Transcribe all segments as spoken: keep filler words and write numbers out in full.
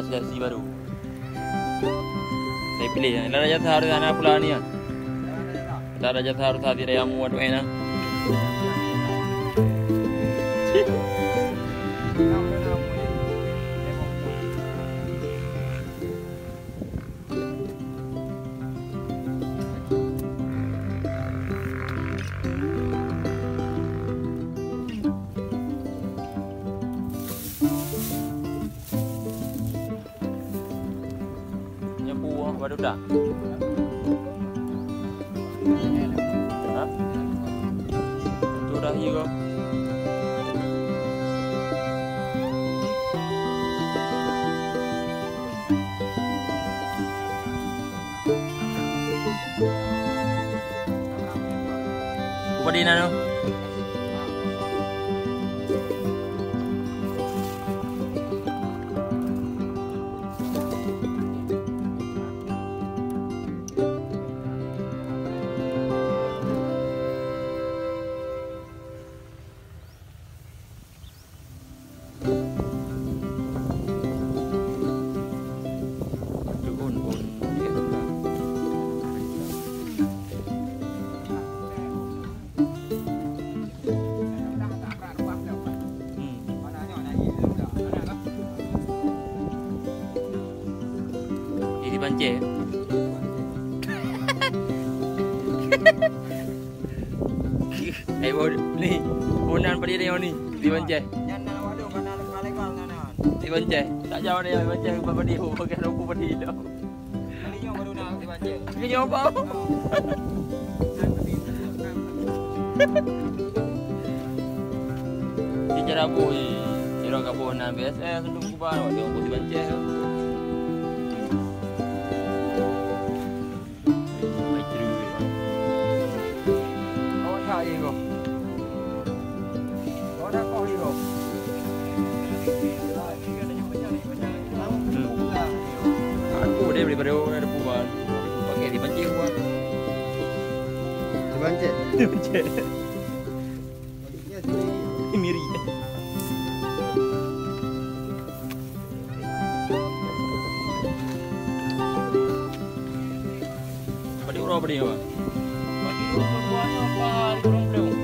Jersey baru. Saya pilih ya. Dah raja sehari sana pula ni ya. Dah raja sehari sehari raya muat wena. Nyoe puwoh baru dah. Ha? Sudah iya kau. Upadi nano? Jadi pancet. Eh, bo-, ni, bonan padi dia ni, di Banceh. Nyan na waduh, mana legal-legal na, na. Di Banceh. Tak jauh dia, Banceh, bapa dia, bukan aku padi dah. Kali nyoe baru na di Banceh. Kali nyoe apa? Di cara boh, eh, kira ka boh nan B S S, dulu kuba, waduh, boh di Banceh. Aku dia beri pada orang ada buah. Pakai di pancing buah. Di pancing. Di pancing. Miri. Padi uroe padi apa? Padi uroe padi apa? Di urang peuleueng.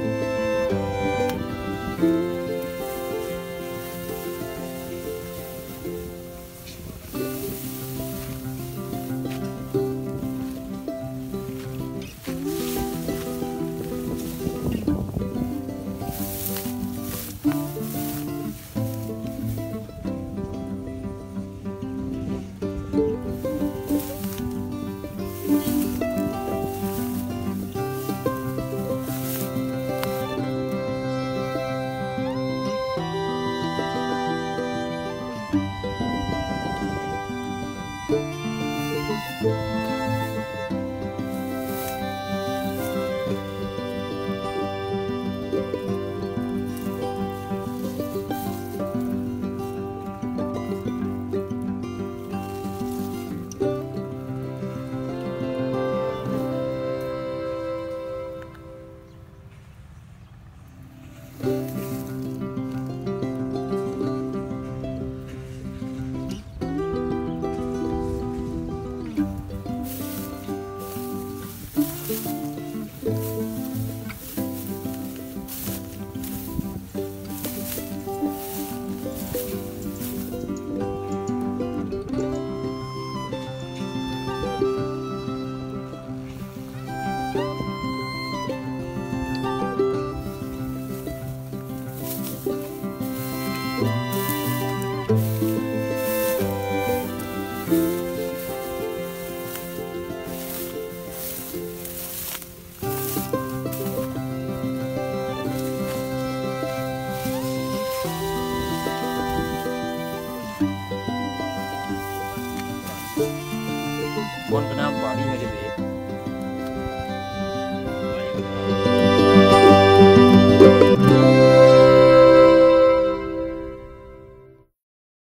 Bon, kenapa